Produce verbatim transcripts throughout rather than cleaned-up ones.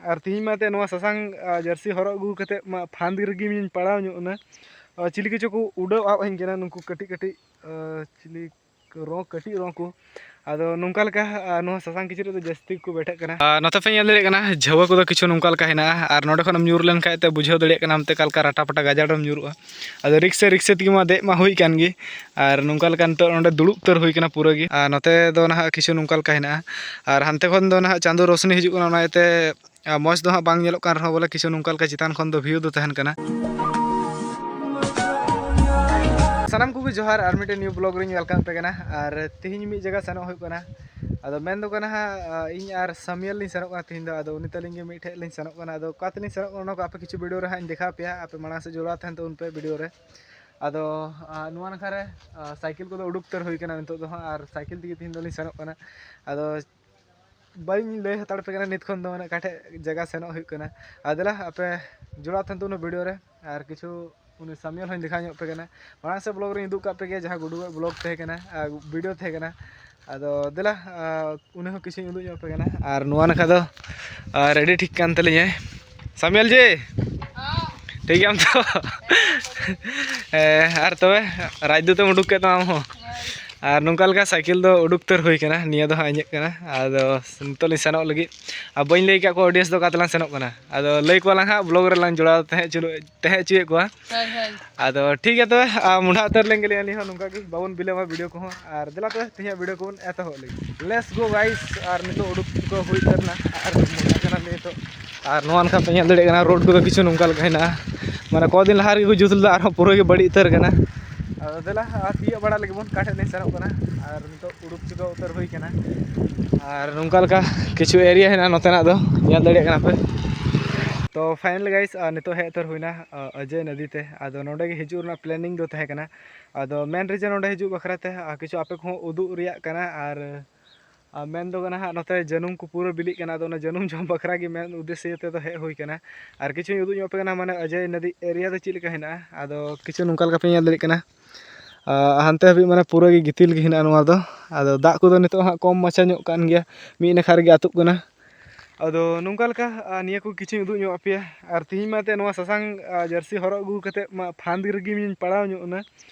ᱟᱨ ᱛᱤᱦᱤᱧ ᱢᱟ ᱮᱱᱛᱮᱫ ᱱᱚᱣᱟ ᱥᱟᱥᱟᱝ, ᱟ, ᱡᱟᱹᱨᱥᱤ ᱦᱚᱨᱚᱜ ᱟᱹᱜᱩ ᱠᱟᱛᱮᱫ ᱢᱟ ᱯᱷᱟᱸᱫᱽ ᱨᱮᱜᱮᱧ ᱯᱟᱲᱟᱣ ᱧᱚᱜ ᱮᱱᱟ᱾ ᱟ, ᱪᱤᱞᱤ ᱠᱚᱪᱚ ᱠᱚ ᱩᱰᱟᱹᱣ ᱟᱵ ᱟᱹᱧ ᱠᱟᱱᱟ, ᱱᱩᱠᱩ ᱠᱟᱹᱴᱤᱡ ᱠᱟᱹᱴᱤᱡ, ᱟ, ᱪᱤᱞᱤ ᱨᱚ, ᱠᱟᱹᱴᱤᱡ ᱨᱚ ᱠᱚ᱾ ᱟᱫᱚ ᱱᱚᱝᱠᱟ ᱞᱮᱠᱟ, ᱟ, ᱱᱚᱣᱟ ᱥᱟᱥᱟᱝ ᱠᱤᱪᱨᱤᱡ ᱫᱚ ᱡᱟᱹᱥᱛᱤ ᱠᱚ ᱵᱮᱴᱷᱟᱜ ᱠᱟᱱᱟ᱾ ᱟᱨ ᱱᱚᱛᱮ ᱯᱮ ᱧᱮᱞ ᱫᱟᱲᱮᱭᱟᱜ ᱠᱟᱱᱟ, ᱡᱷᱟᱹᱣᱟᱹ ᱠᱚᱫᱚ ᱠᱤᱪᱷᱩ ᱱᱚᱝᱠᱟ ᱞᱮᱠᱟ ᱦᱮᱱᱟᱜᱼᱟ᱾ ᱟᱨ ᱱᱚᱸᱰᱮ ᱠᱷᱚᱱᱮᱢ ᱧᱩᱨ ᱞᱮᱱᱠᱷᱟᱡ ᱛᱮ ᱵᱩᱡᱷᱟᱹᱣ ᱫᱟᱲᱮᱭᱟᱜ ᱠᱟᱱᱟ ᱚᱱᱛᱮ ᱚᱠᱟ ᱞᱮᱠᱟ ᱨᱟᱴᱟ ᱯᱟᱴᱟ ᱜᱟᱡᱟᱲ ᱨᱮᱢ ᱧᱩᱨᱩᱜᱼᱟ᱾ ᱟᱫᱚ ᱨᱤᱠᱥᱮ ᱨᱤᱠᱥᱮ ᱛᱮᱜᱮ ᱢᱟ ᱫᱮᱡ ᱢᱟ ᱦᱩᱭ ᱠᱟᱱ ᱜᱮ᱾ ᱟᱨ ᱱᱚᱝᱠᱟ ᱞᱮᱠᱟ ᱱᱤᱛᱚᱜ ᱱᱚᱸᱰᱮ ᱫᱩᱲᱩᱵ ᱩᱛᱟᱹᱨ ᱦᱩᱭ ᱠᱟᱱᱟ ᱯᱩᱨᱟᱹ ᱜᱮ᱾ ᱟᱨ ᱱᱚᱛᱮ ᱫᱚ ᱱᱟᱦᱟᱜ ᱠᱤᱪᱷᱩ ᱱᱚᱝᱠᱟ ᱞᱮᱠᱟ ᱦᱮᱱᱟᱜᱼᱟ᱾ ᱟᱨ ᱦᱟᱱᱛᱮ ᱠᱷᱚᱱ ᱫᱚ ᱱᱟᱦᱟᱜ ᱪᱟᱸᱫᱳ ᱨᱳᱥᱱᱤ ᱦᱤᱡᱩᱜ ᱠᱟᱱᱟ, ᱚᱱᱟ ᱤᱭᱟᱹᱛᱮ ᱟᱨ ᱢᱚᱡᱽ ᱫᱚ ᱦᱟᱸᱜ ᱵᱟᱝ ᱧᱮᱞᱚᱜ ᱠᱟᱱ ᱨᱮᱦᱚᱸ, ᱵᱚᱞᱮ ᱠᱤᱪᱷᱩ ᱱᱚᱝᱠᱟ ᱞᱮᱠᱟ ᱪᱮᱛᱟᱱ ᱠᱷᱚᱱ ᱫᱚ view ᱫᱚ ᱛᱟᱦᱮᱱ ᱠᱟᱱᱟ᱾ ᱥᱟᱱᱟᱢ ᱠᱚᱜᱮ ᱡᱚᱦᱟᱨ, ᱟᱨ ᱢᱤᱫᱴᱮᱱ new vlog ᱨᱤᱧ welcome ᱯᱮ ᱠᱟᱱᱟ᱾ ᱟᱨ ᱛᱤᱦᱤᱧ ᱢᱤᱫ ᱡᱟᱭᱜᱟ ᱥᱮᱱᱚᱜ ᱦᱩᱭᱩᱜ ᱠᱟᱱᱟ᱾ ᱟᱫᱚ ᱢᱮᱱ ᱫᱚ ᱠᱟᱱᱟ ᱦᱟᱸᱜ, ᱤᱧ ᱟᱨ ᱥᱟᱢᱤᱭᱟᱞ ᱞᱤᱧ ᱥᱮᱱᱚᱜ ᱠᱟᱱᱟ ᱛᱤᱦᱤᱧ ᱫᱚ᱾ ᱟᱫᱚ ᱩᱱᱤ ᱛᱟᱹᱞᱤᱧ ᱜᱮ ᱢᱤᱫ ᱴᱷᱮᱡ ᱞᱤᱧ ᱥᱮᱱᱚᱜ ᱠᱟᱱᱟ᱾ ᱟᱫᱚ ᱚᱠᱟ ᱛᱮᱞᱤᱧ ᱥᱮᱱᱚᱜ ᱠᱟᱱᱟ, ᱚᱱᱟ ᱠᱚ ᱟᱯᱮ ᱠᱤᱪᱷᱩ video ᱨᱮ ᱦᱟᱸᱜ ᱤᱧ ᱫᱮᱠᱷᱟᱣ ᱯᱮᱭᱟ, ᱟᱯᱮ ᱢᱟᱲᱟᱝ ᱥᱮᱫ ᱡᱚᱲᱟᱣ ᱛᱟᱦᱮᱱ ᱛᱟᱵᱚᱱ ᱯᱮ video ᱨᱮ᱾ ᱟᱫᱚ, ᱟ, ᱱᱚᱣᱟ ᱱᱟᱠᱷᱟ ᱨᱮ, ᱟ, ᱥᱟᱭᱠᱮᱞ ᱠᱚᱫᱚ ᱩᱰᱩᱠ ᱩᱛᱟᱹᱨ ᱦᱩᱭ ᱠᱟᱱᱟ ᱱᱤᱛᱚᱜ ᱫᱚ ᱦᱟᱸᱜ, ᱟᱨ ᱥᱟᱭᱠᱮᱞ ᱛᱮᱜᱮ ᱛᱤᱦᱤᱧ ᱫᱚᱞᱤᱧ ᱥᱮᱱᱚᱜ ᱠᱟᱱᱟ᱾ ᱟᱫᱚ ᱵᱟᱹᱧ ᱞᱟᱹᱭ ᱦᱟᱛᱟᱲ ᱯᱮ ᱠᱟᱱᱟ ᱱᱤᱛ ᱠᱷᱚᱱ ᱫᱚ, ᱢᱟᱱᱮ, ᱚᱠᱟ ᱴᱷᱮᱡ ᱡᱟᱭᱜᱟ ᱥᱮᱱᱚᱜ ᱦᱩᱭᱩᱜ ᱠᱟᱱᱟ᱾ ᱟᱨ ᱫᱮᱞᱟ, ᱟᱯᱮ ᱡᱚᱲᱟᱣ ᱛᱟᱦᱮᱱ ᱛᱟᱵᱚᱱᱟ video ᱨᱮ, ᱟᱨ ᱠᱤᱪᱷᱩ ᱩᱱᱤ ᱥᱟᱢᱤᱭᱟᱞ ᱦᱚᱸᱧ ᱫᱮᱠᱷᱟᱣ ᱧᱚᱜ ᱯᱮ ᱠᱟᱱᱟ᱾ ᱢᱟᱲᱟᱝ ᱥᱮᱫ vlog ᱨᱮᱧ ᱩᱫᱩᱜ ᱠᱟᱜ ᱯᱮ ᱜᱮᱭᱟ, ᱡᱟᱦᱟᱸ ᱜᱩᱰᱩ ᱜᱚᱡ vlog ᱛᱟᱦᱮᱸ ᱠᱟᱱᱟ, ᱟᱨ video ᱛᱟᱦᱮᱸ ᱠᱟᱱᱟ᱾ ᱟᱫᱚ ᱫᱮᱞᱟ, ᱟᱨ ᱩᱱᱤ ᱦᱚᱸ ᱠᱤᱪᱷᱩᱧ ᱩᱫᱩᱜ ᱧᱚᱜ ᱯᱮ ᱠᱟᱱᱟ᱾ ᱟᱨ ᱱᱚᱣᱟ ᱱᱟᱠᱷᱟ ᱫᱚ, ᱟᱨ ready ᱴᱷᱤᱠ ᱠᱟᱱ ᱛᱟᱹᱞᱤᱧᱟᱭ ᱥᱟᱢᱤᱭᱟᱞ ᱡᱤ᱾ ᱴᱷᱤᱠ ᱜᱮᱭᱟᱢ ᱛᱚ? ᱦᱮᱸ, ᱟᱨ ᱛᱚᱵᱮ ᱨᱟᱡᱽᱫᱩᱛ ᱮᱢ ᱩᱰᱩᱠ ᱠᱮᱫ ᱛᱟᱢᱟ ᱟᱢ ᱦᱚᱸ? ᱟᱨ ᱱᱚᱝᱠᱟ ᱞᱮᱠᱟ ᱥᱟᱭᱠᱮᱞ ᱫᱚ ᱩᱰᱩᱠ ᱩᱛᱟᱹᱨ ᱦᱩᱭ ᱠᱟᱱᱟ, ᱱᱤᱭᱟᱹ ᱫᱚ ᱦᱟᱸᱜ ᱤᱧᱟᱹᱜ ᱠᱟᱱᱟ᱾ ᱟᱫᱚ ᱱᱤᱛᱚᱜ ᱞᱤᱧ ᱥᱮᱱᱚᱜ ᱞᱟᱹᱜᱤᱫ᱾ ᱟᱨ ᱵᱟᱹᱧ ᱞᱟᱹᱭ ᱟᱠᱟᱫ ᱠᱚᱣᱟ audience ᱫᱚ ᱚᱠᱟ ᱛᱮᱞᱟᱝ ᱥᱮᱱᱚᱜ ᱠᱟᱱᱟ᱾ ᱟᱫᱚ ᱞᱟᱹᱭ ᱠᱚᱣᱟᱞᱟᱝ ᱦᱟᱸᱜ, vlog ᱨᱮᱞᱟᱝ ᱡᱚᱲᱟᱣ ᱛᱟᱦᱮᱸ ᱦᱚᱪᱚ, ᱛᱟᱦᱮᱸ ᱦᱚᱪᱚᱭᱮᱫ ᱠᱚᱣᱟ᱾ ᱦᱳᱭ, ᱦᱳᱭ᱾ ᱟᱫᱚ ᱴᱷᱤᱠ ᱜᱮᱭᱟ ᱛᱚᱵᱮ, ᱟᱨ ᱢᱚᱸᱰᱷᱟ ᱩᱛᱟᱹᱨ ᱞᱮᱱ ᱜᱮᱞᱤᱧ ᱟᱹᱞᱤᱧ ᱦᱚᱸ, ᱱᱚᱝᱠᱟ ᱜᱮ ᱵᱟᱵᱚᱱ ᱵᱤᱞᱚᱢᱟ video ᱠᱚᱦᱚᱸ᱾ ᱟᱨ ᱫᱮᱞᱟ ᱛᱚᱵᱮ ᱛᱮᱦᱮᱧᱟᱜ video ᱠᱚᱵᱚᱱ ᱮᱛᱚᱦᱚᱵ ᱞᱮᱜᱮ᱾ Let's go guys, ᱟᱨ ᱱᱤᱛᱚᱜ ᱩᱰᱩᱠ ᱠᱚ ᱦᱩᱭ ᱩᱛᱟᱹᱨ ᱮᱱᱟ᱾ ᱟᱨ ᱢᱚᱸᱰᱷᱟ ᱠᱟᱱᱟ ᱱᱤᱛᱚᱜ᱾ ᱟᱨ ᱱᱚᱣᱟ ᱱᱟᱠᱷᱟ ᱯᱮ ᱧᱮᱞ ᱫᱟᱲᱮᱭᱟᱜ ᱠᱟᱱᱟ, road ᱠᱚᱫᱚ ᱠᱤᱪᱷᱩ ᱱᱚᱝᱠᱟ ᱞᱮᱠᱟ ᱦᱮᱱᱟᱜᱼᱟ᱾ ᱢᱟᱱᱮ ᱠᱚᱫᱤᱱ ᱞᱟᱦᱟ ᱨᱮᱜᱮ ᱠᱚ ᱡᱩᱛ ᱞᱮᱫᱟ, ᱟᱨᱦᱚᱸ ᱯᱩᱨᱟᱹ ᱜᱮ ᱵᱟᱹᱲᱤᱡ ᱩᱛᱟᱹᱨ ᱠᱟᱱᱟ᱾ ᱟᱫᱚ ᱫᱮᱞᱟ, ᱟᱨ ᱛᱤᱭᱳᱜ ᱵᱟᱲᱟ ᱞᱮᱜᱮ ᱵᱚᱱ, ᱚᱠᱟ ᱴᱷᱮᱡ ᱞᱤᱧ ᱥᱮᱱᱚᱜ ᱠᱟᱱᱟ᱾ ᱟᱨ ᱱᱤᱛᱚᱜ ᱩᱰᱩᱠ ᱪᱩᱠᱟᱹ ᱩᱛᱟᱹᱨ ᱦᱩᱭ ᱠᱟᱱᱟ᱾ ᱟᱨ ᱱᱚᱝᱠᱟ ᱞᱮᱠᱟ ᱠᱤᱪᱷᱩ area ᱦᱮᱱᱟᱜᱼᱟ ᱱᱚᱛᱮᱱᱟᱜ ᱫᱚ, ᱧᱮᱞ ᱫᱟᱲᱮᱭᱟᱜ ᱠᱟᱱᱟ ᱯᱮ᱾ ᱛᱚ finally guys, ᱟᱨ ᱱᱤᱛᱚᱜ ᱦᱮᱡ ᱩᱛᱟᱹᱨ ᱦᱩᱭᱱᱟ, ᱟ, ᱚᱡᱚᱭ ᱱᱚᱫᱤ ᱛᱮ᱾ ᱟᱫᱚ ᱱᱚᱸᱰᱮ ᱜᱮ ᱦᱤᱡᱩᱜ ᱨᱮᱱᱟᱜ planning ᱫᱚ ᱛᱟᱦᱮᱸ ᱠᱟᱱᱟ᱾ ᱟᱫᱚ main reason ᱱᱚᱸᱰᱮ ᱦᱤᱡᱩᱜ ᱵᱟᱠᱷᱨᱟ ᱛᱮ, ᱟᱨ ᱠᱤᱪᱷᱩ ᱟᱯᱮ ᱠᱚᱦᱚᱸ ᱩᱫᱩᱜ ᱨᱮᱭᱟᱜ ᱠᱟᱱᱟ, ᱟᱨ ᱟᱨ ᱢᱮᱱ ᱫᱚ ᱠᱟᱱᱟ ᱦᱟᱸᱜ, ᱱᱚᱛᱮ ᱡᱟᱹᱱᱩᱢ ᱠᱚ ᱯᱩᱨᱟᱹ ᱵᱤᱞᱤᱜ ᱠᱟᱱᱟ, ᱟᱫᱚ ᱚᱱᱟ ᱡᱟᱹᱱᱩᱢ ᱡᱚᱢ ᱵᱟᱠᱷᱨᱟ ᱜᱮ ᱢᱮᱱ ᱩᱫᱽᱫᱮᱥᱥᱚ ᱛᱮᱫᱚ ᱦᱮᱡ ᱦᱩᱭ ᱠᱟᱱᱟ᱾ ᱟᱨ ᱠᱤᱪᱷᱩᱧ ᱩᱫᱩᱜ ᱧᱚᱜ ᱟᱯᱮ ᱠᱟᱱᱟ, ᱢᱟᱱᱮ ᱚᱡᱚᱭ ᱱᱚᱫᱤ area ᱫᱚ ᱪᱮᱫ ᱞᱮᱠᱟ ᱦᱮᱱᱟᱜᱼᱟ᱾ ᱟᱫᱚ ᱠᱤᱪᱷᱩ ᱱᱚᱝᱠᱟ ᱞᱮᱠᱟ ᱯᱮ ᱧᱮᱞ ᱫᱟᱲᱮᱭᱟᱜ ᱠᱟᱱᱟ, ᱟᱨ ᱦᱟᱱᱛᱮ ᱦᱟᱹᱵᱤᱡ ᱢᱟᱱᱮ ᱯᱩᱨᱟᱹ ᱜᱮ ᱜᱤᱛᱤᱞ ᱜᱮ ᱦᱮᱱᱟᱜᱼᱟ ᱱᱚᱣᱟ ᱫᱚ᱾ ᱟᱫᱚ ᱫᱟᱜ ᱠᱚᱫᱚ ᱱᱤᱛᱚᱜ ᱦᱟᱸᱜ ᱠᱚᱢ ᱢᱟᱪᱷᱟ ᱧᱚᱜ ᱠᱟᱱ ᱜᱮᱭᱟ, ᱢᱤᱫ ᱱᱟᱠᱷᱟ ᱨᱮᱜᱮ ᱟᱹᱛᱩᱜ ᱠᱟᱱᱟ᱾ ᱟᱫᱚ ᱱᱚᱝᱠᱟ ᱞᱮᱠᱟ, ᱟᱨ ᱱᱤᱭᱟᱹ ᱠᱚ ᱠᱤᱪᱷᱩᱧ ᱩᱫᱩᱜ ᱧᱚᱜ ᱟᱯᱮᱭᱟ᱾ ᱟᱨ ᱛᱤᱦᱤᱧ ᱢᱟ ᱮᱱᱛᱮᱫ ᱱᱚᱣᱟ ᱥᱟᱥᱟᱝ, ᱟᱨ ᱡᱟᱹᱨᱥᱤ ᱦᱚᱨᱚᱜ ᱟᱹᱜᱩ ᱠᱟᱛᱮᱫ ᱢᱟ ᱯᱷᱟᱸᱫᱽ ᱨᱮᱜᱮᱧ ᱯᱟᱲᱟᱣ ᱧᱚᱜ ᱮᱱᱟ᱾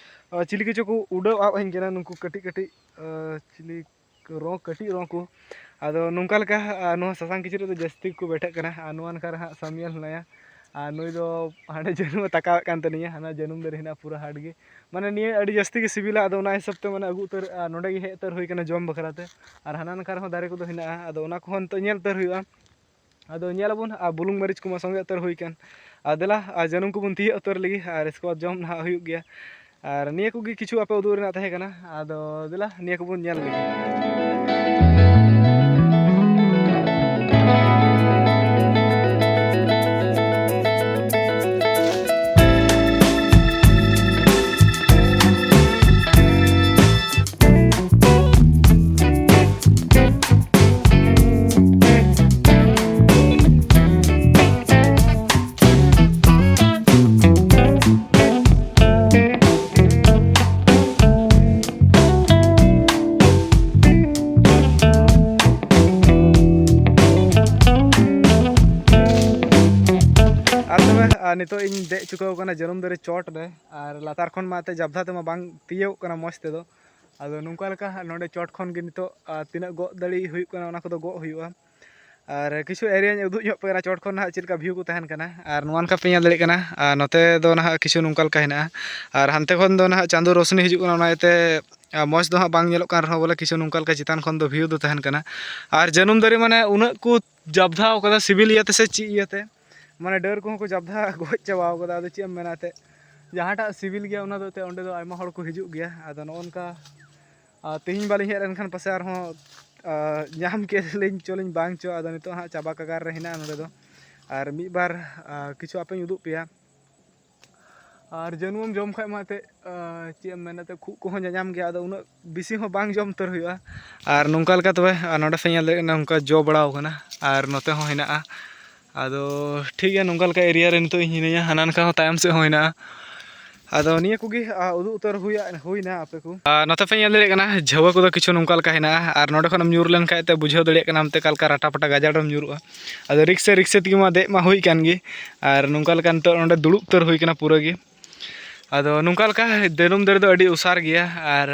ᱟᱨ ᱪᱤᱞᱤ ᱠᱚᱪᱚ ᱠᱚ ᱩᱰᱟᱹᱣ ᱟᱵ ᱟᱹᱧ ᱠᱟᱱᱟ, ᱱᱩᱠᱩ ᱠᱟᱹᱴᱤᱡ ᱠᱟᱹᱴᱤᱡ, ᱟᱨ ᱪᱤᱞᱤ ᱨᱚ, ᱠᱟᱹᱴᱤᱡ ᱨᱚ ᱠᱚ᱾ ᱟᱫᱚ ᱱᱚᱝᱠᱟ ᱞᱮᱠᱟ, ᱟᱨ ᱱᱚᱣᱟ ᱥᱟᱥᱟᱝ ᱠᱤᱪᱨᱤᱡ ᱫᱚ ᱡᱟᱹᱥᱛᱤ ᱠᱚ ᱵᱮᱴᱷᱟᱜ ᱠᱟᱱᱟ᱾ ᱟᱨ ᱱᱚᱣᱟ ᱱᱟᱠᱷᱟ ᱨᱮ ᱦᱟᱸᱜ ᱥᱟᱢᱤᱭᱟᱞ ᱦᱮᱱᱟᱭᱟ᱾ ᱟᱨ ᱱᱩᱭ ᱫᱚ ᱦᱟᱸᱰᱮ ᱡᱟᱹᱱᱩᱢ ᱮ ᱛᱟᱠᱟᱣᱮᱫ ᱠᱟᱱ ᱛᱟᱹᱞᱤᱧᱟ, ᱦᱟᱱᱟ ᱡᱟᱹᱱᱩᱢ ᱫᱟᱨᱮ ᱦᱮᱱᱟᱜᱼᱟ ᱯᱩᱨᱟᱹ ᱦᱟᱴ ᱜᱮ᱾ ᱢᱟᱱᱮ ᱱᱤᱭᱟᱹ ᱟᱹᱰᱤ ᱡᱟᱹᱥᱛᱤ ᱜᱮ ᱥᱤᱵᱤᱞᱟ, ᱟᱫᱚ ᱚᱱᱟ ᱦᱤᱥᱟᱹᱵ ᱛᱮ ᱢᱟᱱᱮ ᱟᱹᱜᱩ ᱩᱛᱟᱹᱨ, ᱟᱨ ᱱᱚᱸᱰᱮ ᱜᱮ ᱦᱮᱡ ᱩᱛᱟᱹᱨ ᱦᱩᱭ ᱠᱟᱱᱟ ᱡᱚᱢ ᱵᱟᱠᱷᱨᱟ ᱛᱮ᱾ ᱟᱨ ᱦᱟᱱᱟ ᱱᱟᱠᱷᱟ ᱨᱮᱦᱚᱸ ᱫᱟᱨᱮ ᱠᱚᱫᱚ ᱦᱮᱱᱟᱜᱼᱟ, ᱟᱫᱚ ᱚᱱᱟ ᱠᱚᱦᱚᱸ ᱱᱤᱛᱚᱜ ᱧᱮᱞ ᱩᱛᱟᱹᱨ ᱦᱩᱭᱩᱜᱼᱟ᱾ ᱟᱫᱚ ᱧᱮᱞ ᱟᱵᱚᱱ, ᱟᱨ ᱵᱩᱞᱩᱝ ᱢᱟᱹᱨᱤᱪ ᱠᱚᱢᱟ ᱥᱚᱸᱜᱮ ᱩᱛᱟᱹᱨ ᱦᱩᱭ ᱠᱟᱱ᱾ ᱟᱨ ᱫᱮᱞᱟ, ᱟᱨ ᱡᱟᱹᱱᱩᱢ ᱠᱚᱵᱚᱱ ᱛᱤᱭᱳᱜ ᱩᱛᱟᱹᱨ ᱞᱮᱜᱮ, ᱟᱨ ᱤᱥᱠᱮ ᱵᱟᱫᱽ ᱡᱚᱢ ᱱᱟᱦᱟᱜ ᱦᱩᱭᱩᱜ ᱜᱮᱭᱟ᱾ ᱟᱨ ᱱᱤᱭᱟᱹ ᱠᱚᱜᱮ ᱠᱤᱪᱷᱩ ᱟᱯᱮ ᱩᱫᱩᱜ ᱨᱮᱱᱟᱜ ᱛᱟᱦᱮᱸ ᱠᱟᱱᱟ᱾ ᱟᱫᱚ ᱫᱮᱞᱟ, ᱱᱤᱭᱟᱹ ᱠᱚᱵᱚᱱ ᱧᱮᱞ ᱞᱮᱜᱮ᱾ ᱟᱨ ᱛᱚᱵᱮ, ᱟᱨ ᱱᱤᱛᱚᱜ ᱤᱧ ᱫᱮᱡ ᱪᱩᱠᱟᱹᱣ ᱟᱠᱟᱱᱟ ᱡᱟᱹᱱᱩᱢ ᱫᱟᱨᱮ ᱪᱚᱴ ᱨᱮ, ᱟᱨ ᱞᱟᱛᱟᱨ ᱠᱷᱚᱱ ᱢᱟ ᱮᱱᱛᱮᱫ ᱡᱟᱵᱫᱷᱟ ᱛᱮᱢᱟ ᱵᱟᱝ ᱛᱤᱭᱳᱜ ᱠᱟᱱᱟ ᱢᱚᱡᱽ ᱛᱮᱫᱚ᱾ ᱟᱫᱚ ᱱᱚᱝᱠᱟ ᱞᱮᱠᱟ ᱦᱟᱸᱜ ᱱᱚᱰᱮ ᱪᱚᱴ ᱠᱷᱚᱱ ᱜᱮ ᱱᱤᱛᱚᱜ, ᱟᱨ ᱛᱤᱱᱟᱹᱜ ᱜᱚᱜ ᱫᱟᱲᱮ ᱦᱩᱭᱩᱜ ᱠᱟᱱᱟ, ᱚᱱᱟ ᱠᱚᱫᱚ ᱜᱚᱜ ᱦᱩᱭᱩᱜᱼᱟ᱾ ᱟᱨ ᱠᱤᱪᱷᱩ ᱮᱨᱤᱭᱟᱧ ᱩᱫᱩᱜ ᱧᱚᱜ ᱯᱮ ᱠᱟᱱᱟ, ᱪᱚᱴ ᱠᱷᱚᱱ ᱱᱟᱦᱟᱜ ᱪᱮᱫ ᱞᱮᱠᱟ ᱵᱷᱤᱭᱩ ᱠᱚ ᱛᱟᱦᱮᱱ ᱠᱟᱱᱟ᱾ ᱟᱨ ᱱᱚᱣᱟ ᱱᱟᱠᱷᱟ ᱯᱮ ᱧᱮᱞ ᱫᱟᱲᱮᱭᱟᱜ ᱠᱟᱱᱟ, ᱟᱨ ᱱᱚᱛᱮ ᱫᱚ ᱱᱟᱦᱟᱜ ᱠᱤᱪᱷᱩ ᱱᱚᱝᱠᱟ ᱞᱮᱠᱟ ᱦᱮᱱᱟᱜᱼᱟ᱾ ᱟᱨ ᱦᱟᱱᱛᱮ ᱠᱷᱚᱱ ᱫᱚ ᱱᱟᱦᱟᱜ ᱪᱟᱸᱫᱳ ᱨᱳᱥᱱᱤ ᱦᱤᱡᱩᱜ ᱠᱟᱱᱟ, ᱚᱱᱟ ᱤᱭᱟᱹᱛᱮ, ᱟᱨ ᱢᱚᱡᱽ ᱫᱚ ᱦᱟᱸᱜ ᱵᱟᱝ ᱧᱮᱞᱚᱜ ᱠᱟᱱ ᱨᱮᱦᱚᱸ, ᱵᱚᱞᱮ, ᱠᱤᱪᱷᱩ ᱱᱚᱝᱠᱟ ᱞᱮᱠᱟ ᱪᱮᱛᱟᱱ ᱠᱷᱚᱱ ᱫᱚ ᱵᱷᱤᱭᱩ ᱫᱚ ᱛᱟᱦᱮᱱ ᱠᱟᱱᱟ᱾ ᱟᱨ ᱡᱟᱹᱱᱩᱢ ᱫᱟᱨᱮ, ᱢᱟᱱᱮ, ᱩᱱᱟᱹᱜ ᱠᱚ ᱡᱟᱵᱫᱷᱟᱣ ᱠᱟᱫᱟ, ᱥᱤᱵᱤᱞ ᱤᱭᱟᱹᱛᱮ ᱥᱮ ᱪᱮᱫ ᱤᱭᱟᱹᱛᱮ, ᱢᱟᱱᱮ, ᱰᱟᱹᱨ ᱠᱚᱦᱚᱸ ᱠᱚ ᱡᱟᱵᱫᱷᱟ ᱜᱚᱡ ᱪᱟᱵᱟᱣ ᱠᱟᱫᱟ᱾ ᱟᱫᱚ ᱪᱮᱫ ᱮᱢ ᱢᱮᱱᱟ ᱮᱱᱛᱮᱫ, ᱡᱟᱦᱟᱸᱴᱟᱜ ᱥᱤᱵᱤᱞ ᱜᱮᱭᱟ, ᱚᱱᱟ ᱫᱚ ᱮᱱᱛᱮᱫ ᱚᱸᱰᱮ ᱫᱚ ᱟᱭᱢᱟ ᱦᱚᱲ ᱠᱚ ᱦᱤᱡᱩᱜ ᱜᱮᱭᱟ᱾ ᱟᱫᱚ ᱱᱚᱜᱼᱚ ᱱᱚᱝᱠᱟ, ᱟᱨ ᱛᱮᱦᱮᱧ ᱵᱟᱞᱤᱧ ᱦᱮᱡ ᱞᱮᱱᱠᱷᱟᱱ ᱯᱟᱥᱮ ᱟᱨᱦᱚᱸ, ᱟᱨ ᱧᱟᱢ ᱠᱮᱫ ᱞᱤᱧ ᱪᱚᱞᱤᱧ ᱵᱟᱝ ᱪᱚ᱾ ᱟᱫᱚ ᱱᱤᱛᱚᱜ ᱦᱟᱸᱜ ᱪᱟᱵᱟ ᱠᱟᱜᱟᱨ ᱨᱮ ᱦᱮᱱᱟᱜᱼᱟ ᱱᱚᱰᱮ ᱫᱚ᱾ ᱟᱨ ᱢᱤᱫ ᱵᱟᱨ, ᱟᱨ ᱠᱤᱪᱷᱩ ᱟᱯᱮᱧ ᱩᱫᱩᱜ ᱯᱮᱭᱟ᱾ ᱟᱨ ᱡᱟᱹᱱᱩᱢ ᱡᱚᱢ ᱠᱷᱟᱡ ᱢᱟ ᱮᱱᱛᱮᱫ, ᱟᱨ ᱪᱮᱫ ᱮᱢ ᱢᱮᱱᱟ, ᱮᱱᱛᱮᱫ ᱠᱷᱩᱜ ᱠᱚᱦᱚᱸ ᱧᱟᱧᱟᱢ ᱜᱮᱭᱟ᱾ ᱟᱫᱚ ᱩᱱᱟᱹᱜ ᱵᱮᱥᱤ ᱦᱚᱸ ᱵᱟᱝ ᱡᱚᱢ ᱩᱛᱟᱹᱨ ᱦᱩᱭᱩᱜᱼᱟ᱾ ᱟᱨ ᱱᱚᱝᱠᱟ ᱞᱮᱠᱟ ᱛᱚᱵᱮ, ᱟᱨ ᱱᱚᱰᱮ ᱯᱮ ᱧᱮᱞ ᱫᱟᱲᱮᱭᱟᱜ ᱠᱟᱱᱟ, ᱱᱚᱝᱠᱟ ᱡᱚ ᱵᱟᱲᱟᱣ ᱠᱟᱱᱟ᱾ ᱟᱨ ᱱᱚᱛᱮ ᱦᱚᱸ ᱦᱮᱱᱟᱜᱼᱟ᱾ ᱟᱫᱚ ᱴᱷᱤᱠ ᱜᱮᱭᱟ, ᱱᱚᱝᱠᱟ ᱞᱮᱠᱟ ᱮᱨᱤᱭᱟ ᱨᱮ ᱱᱤᱛᱚᱜ ᱤᱧ ᱦᱤᱱᱟᱹᱧᱟ᱾ ᱦᱟᱱᱟ ᱱᱟᱠᱷᱟ ᱦᱚᱸ, ᱛᱟᱭᱚᱢ ᱥᱮᱫ ᱦᱚᱸ ᱦᱮᱱᱟᱜᱼᱟ᱾ ᱟᱫᱚ ᱱᱤᱭᱟᱹ ᱠᱚᱜᱮ, ᱟ, ᱩᱫᱩᱜ ᱩᱛᱟᱹᱨ ᱦᱩᱭᱟ-, ᱦᱩᱭᱱᱟ ᱟᱯᱮ ᱠᱚ᱾ ᱟᱨ ᱱᱚᱛᱮ ᱯᱮ ᱧᱮᱞ ᱫᱟᱲᱮᱭᱟᱜ ᱠᱟᱱᱟ, ᱡᱷᱟᱹᱣᱟᱹ ᱠᱚᱫᱚ ᱠᱤᱪᱷᱩ ᱱᱚᱝᱠᱟ ᱞᱮᱠᱟ ᱦᱮᱱᱟᱜᱼᱟ, ᱟᱨ ᱱᱚᱸᱰᱮ ᱠᱷᱚᱱᱮᱢ ᱧᱩᱨ ᱞᱮᱱᱠᱷᱟᱡ ᱛᱮ ᱵᱩᱡᱷᱟᱹᱣ ᱫᱟᱲᱮᱭᱟᱜ ᱠᱟᱱᱟ ᱚᱱᱛᱮ ᱚᱠᱟ ᱞᱮᱠᱟ ᱨᱟᱴᱟ ᱯᱟᱴᱟ ᱜᱟᱡᱟᱲ ᱨᱮᱢ ᱧᱩᱨᱩᱜᱼᱟ᱾ ᱟᱫᱚ ᱨᱤᱠᱥᱟᱹ ᱨᱤᱠᱥᱟᱹ ᱛᱮᱜᱮ ᱢᱟ ᱫᱮᱡ ᱢᱟ ᱦᱩᱭ ᱠᱟᱱ ᱜᱮ, ᱟᱨ ᱱᱚᱝᱠᱟ ᱞᱮᱠᱟ ᱱᱤᱛᱚᱜ ᱱᱚᱸᱰᱮ ᱫᱩᱲᱩᱵ ᱩᱛᱟᱹᱨ ᱦᱩᱭ ᱠᱟᱱᱟ ᱯᱩᱨᱟᱹ ᱜᱮ᱾ ᱟᱫᱚ ᱱᱚᱝᱠᱟ ᱞᱮᱠᱟ ᱡᱟᱹᱱᱩᱢ ᱫᱟᱨᱮ ᱫᱚ ᱟᱹᱰᱤ ᱩᱥᱟᱨ ᱜᱮᱭᱟ, ᱟᱨ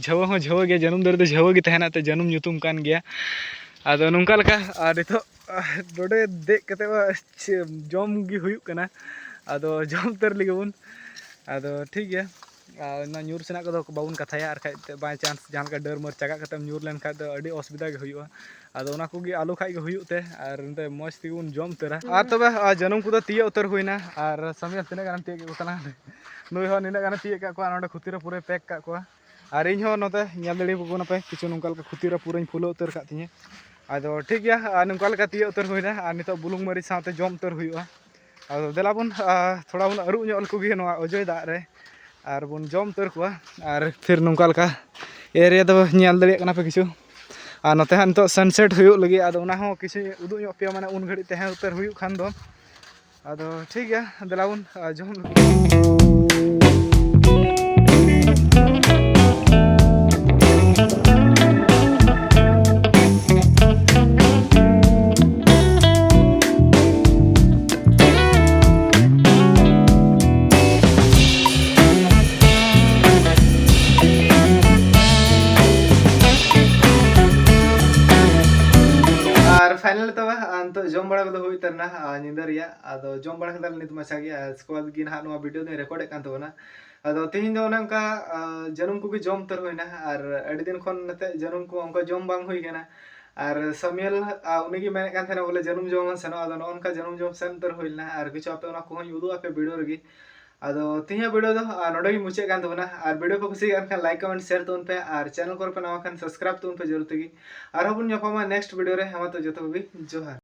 ᱡᱷᱟᱹᱣᱟᱹ ᱦᱚᱸ ᱡᱷᱟᱹᱣᱟᱹ ᱜᱮᱭᱟ, ᱡᱟᱹᱱᱩᱢ ᱫᱟᱨᱮ ᱫᱚ ᱡᱷᱟᱹᱣᱟᱹ ᱜᱮ ᱛᱟᱦᱮᱱᱟ, ᱛᱮ ᱡᱟᱹᱱᱩᱢ ᱧᱩᱛᱩᱢ ᱠᱟᱱ ᱜᱮᱭᱟ᱾ ᱟᱫᱚ ᱱᱚᱝᱠᱟ ᱞᱮᱠᱟ, ᱟᱨ ᱱᱤᱛᱚᱜ ᱱᱚᱰᱮ ᱫᱮᱡ ᱠᱟᱛᱮ ᱢᱟ ᱪᱮᱫ ᱡᱚᱢ ᱜᱮ ᱦᱩᱭᱩᱜ ᱠᱟᱱᱟ᱾ ᱟᱫᱚ ᱡᱚᱢ ᱩᱛᱟᱹᱨ ᱞᱮᱜᱮ ᱵᱚᱱ᱾ ᱟᱫᱚ ᱴᱷᱤᱠ ᱜᱮᱭᱟ, ᱟᱨ ᱚᱱᱟ ᱧᱩᱨ ᱥᱮᱱᱟᱜ ᱠᱚᱫᱚ ᱵᱟᱵᱚᱱ ᱠᱟᱛᱷᱟᱭᱟ, ᱟᱨ ᱠᱷᱟᱡ ᱛᱮ by chance ᱡᱟᱦᱟᱸ ᱞᱮᱠᱟ ᱰᱟᱹᱨ ᱢᱟᱹᱨ ᱪᱟᱜᱟᱜ ᱠᱟᱛᱮᱢ ᱧᱩᱨ ᱞᱮᱱᱠᱷᱟᱡ ᱫᱚ ᱟᱹᱰᱤ ᱚᱥᱩᱵᱤᱫᱷᱟ ᱜᱮ ᱦᱩᱭᱩᱜᱼᱟ᱾ ᱟᱫᱚ ᱚᱱᱟ ᱠᱚᱜᱮ ᱟᱞᱚ ᱠᱷᱟᱡ ᱜᱮ ᱦᱩᱭᱩᱜ ᱛᱮ, ᱟᱨ ᱱᱚᱛᱮ ᱢᱚᱡᱽ ᱛᱮᱜᱮ ᱵᱚᱱ ᱡᱚᱢ ᱩᱛᱟᱹᱨᱟ᱾ ᱟᱨ ᱛᱚᱵᱮ, ᱟᱨ ᱡᱟᱹᱱᱩᱢ ᱠᱚᱫᱚ ᱛᱤᱭᱳᱜ ᱩᱛᱟᱹᱨ ᱦᱩᱭᱱᱟ, ᱟᱨ ᱥᱟᱢᱤᱭᱟ ᱛᱤᱱᱟᱹᱜ ᱜᱟᱱᱮᱢ ᱛᱤᱭᱳᱜ ᱠᱮᱫ ᱠᱚ ᱛᱟᱞᱟᱝ? ᱱᱩᱭ ᱦᱚᱸ ᱱᱤᱱᱟᱹᱜ ᱜᱟᱱᱮ ᱛᱤᱭᱳᱜ ᱠᱟᱜ ᱠᱚᱣᱟ, ᱱᱚᱰᱮ ᱠᱷᱩᱛᱤ ᱨᱮ ᱯᱩᱨᱟᱹᱭ pack ᱠᱟᱜ ᱠᱚᱣᱟ᱾ ᱟᱨ ᱤᱧ ᱦᱚᱸ ᱱᱚᱛᱮ ᱧᱮᱞ ᱫᱟᱲᱮ ᱟᱠᱚ ᱠᱟᱱᱟ ᱯᱮ, ᱠᱤᱪᱷᱩ ᱱᱚᱝᱠᱟ ᱞᱮᱠᱟ ᱠᱷᱩᱛᱤ ᱨᱮ ᱯᱩᱨᱟᱹᱧ ᱯᱷᱩᱞᱟᱹᱣ ᱩᱛᱟᱹᱨ ᱠᱟᱜ ᱛᱤᱧᱟᱹ᱾ ᱟᱫᱚ ᱴᱷᱤᱠ ᱜᱮᱭᱟ, ᱟᱨ ᱱᱚᱝᱠᱟ ᱞᱮᱠᱟ ᱛᱤᱭᱳᱜ ᱩᱛᱟᱹᱨ ᱦᱩᱭᱱᱟ, ᱟᱨ ᱱᱤᱛᱚᱜ ᱵᱩᱞᱩᱝ ᱢᱟᱹᱨᱤᱪ ᱥᱟᱶᱛᱮ ᱡᱚᱢ ᱩᱛᱟᱹᱨ ᱦᱩᱭᱩᱜᱼᱟ᱾ ᱟᱫᱚ ᱫᱮᱞᱟ ᱵᱚᱱ, ᱟᱨ ᱛᱷᱚᱲᱟ ᱵᱚᱱ ᱟᱹᱨᱩᱵ ᱧᱚᱜ ᱞᱮᱠᱚ ᱜᱮ ᱱᱚᱣᱟ ᱚᱡᱚᱭ ᱫᱟᱜ ᱨᱮ, ᱟᱨ ᱵᱚᱱ ᱡᱚᱢ ᱩᱛᱟᱹᱨ ᱠᱚᱣᱟ᱾ ᱟᱨ ᱯᱷᱤᱨ ᱱᱚᱝᱠᱟ ᱞᱮᱠᱟ area ᱫᱚ ᱧᱮᱞ ᱫᱟᱲᱮᱭᱟᱜ ᱠᱟᱱᱟ ᱯᱮ ᱠᱤᱪᱷᱩ, ᱟᱨ ᱱᱚᱛᱮ ᱦᱟᱸᱜ ᱱᱤᱛᱚᱜ sunset ᱦᱩᱭᱩᱜ ᱞᱟᱹᱜᱤᱫ, ᱟᱫᱚ ᱚᱱᱟ ᱦᱚᱸ ᱠᱤᱪᱷᱩ ᱩᱫᱩᱜ ᱧᱚᱜ ᱯᱮᱭᱟ, ᱢᱟᱱᱮ ᱩᱱ ᱜᱷᱟᱹᱲᱤᱡ ᱛᱟᱦᱮᱸ ᱩᱛᱟᱹᱨ ᱦᱩᱭᱩᱜ ᱠᱷᱟᱱ ᱫᱚ᱾ ᱟᱫᱚ ᱴᱷᱤᱠ ᱜᱮᱭᱟ, ᱫᱮᱞᱟ ᱵᱚᱱ, ᱟᱨ ᱡᱚᱢ ᱟᱨ final ᱛᱚᱵᱮ, ᱟᱨ ᱱᱤᱛᱚᱜ ᱡᱚᱢ ᱵᱟᱲᱟ ᱠᱚᱫᱚ ᱦᱩᱭ ᱩᱛᱟᱹᱨ ᱮᱱᱟ, ᱟᱨ ᱧᱤᱫᱟᱹ ᱨᱮᱭᱟᱜ᱾ ᱟᱫᱚ ᱡᱚᱢ ᱵᱟᱲᱟ ᱠᱮᱫᱟᱞᱮ ᱱᱤᱛ ᱢᱟᱪᱷᱟ ᱜᱮ, ᱟᱨ ᱥᱠᱚᱞ ᱜᱮ ᱱᱟᱦᱟᱜ ᱱᱚᱣᱟ video ᱫᱚᱧ record ᱮᱫ ᱠᱟᱱ ᱛᱟᱵᱚᱱᱟ᱾ ᱟᱫᱚ ᱛᱮᱦᱮᱧ ᱫᱚ ᱚᱱᱮ ᱚᱱᱠᱟ, ᱟᱨ ᱡᱟᱹᱱᱩᱢ ᱠᱚᱜᱮ ᱡᱚᱢ ᱩᱛᱟᱹᱨ ᱦᱩᱭᱱᱟ, ᱟᱨ ᱟᱹᱰᱤ ᱫᱤᱱ ᱠᱷᱚᱱ ᱱᱚᱛᱮ ᱡᱟᱹᱱᱩᱢ ᱠᱚ ᱚᱱᱠᱟ ᱡᱚᱢ ᱵᱟᱝ ᱦᱩᱭ ᱠᱟᱱᱟ᱾ ᱟᱨ ᱥᱟᱢᱤᱭᱮᱞ, ᱟᱨ ᱩᱱᱤ ᱜᱮ ᱢᱮᱱᱮᱫ ᱠᱟᱱ ᱛᱟᱦᱮᱱᱟ ᱵᱚᱞᱮ ᱡᱟᱹᱱᱩᱢ ᱡᱚᱢ ᱵᱚᱱ ᱥᱮᱱᱚᱜᱼᱟ᱾ ᱟᱫᱚ ᱱᱚᱜᱼᱚ ᱱᱚᱝᱠᱟ ᱡᱟᱹᱱᱩᱢ ᱡᱚᱢ ᱥᱮᱱ ᱩᱛᱟᱹᱨ ᱦᱩᱭ ᱞᱮᱱᱟ, ᱟᱨ ᱠᱤᱪᱷᱩ ᱟᱯᱮ ᱚᱱᱟ ᱠᱚᱦᱚᱸᱧ ᱩᱫᱩᱜ ᱟᱯᱮ video ᱨᱮᱜᱮ᱾ ᱟᱫᱚ ᱛᱮᱦᱮᱧᱟᱜ video ᱫᱚ, ᱟᱨ ᱱᱚᱰᱮ ᱜᱮ ᱢᱩᱪᱟᱹᱫ ᱠᱟᱱ ᱛᱟᱵᱚᱱᱟ᱾ ᱟᱨ video ᱯᱮ ᱠᱩᱥᱤᱭᱟᱜ ᱠᱟᱱ ᱠᱷᱟᱱ like, comment, share ᱛᱟᱵᱚᱱ ᱯᱮ, ᱟᱨ channel ᱠᱚᱨᱮ ᱯᱮ ᱱᱟᱣᱟ ᱠᱷᱟᱱ subscribe ᱛᱟᱵᱚᱱ ᱯᱮ ᱡᱚᱨᱩᱨ ᱛᱮᱜᱮ᱾ ᱟᱨᱦᱚᱸ ᱵᱚᱱ ᱧᱟᱯᱟᱢᱟ next video ᱨᱮ᱾ ᱦᱮᱸ ᱢᱟ ᱛᱚ ᱡᱚᱛᱚ ᱠᱚᱜᱮ ᱡᱚᱦᱟᱨ᱾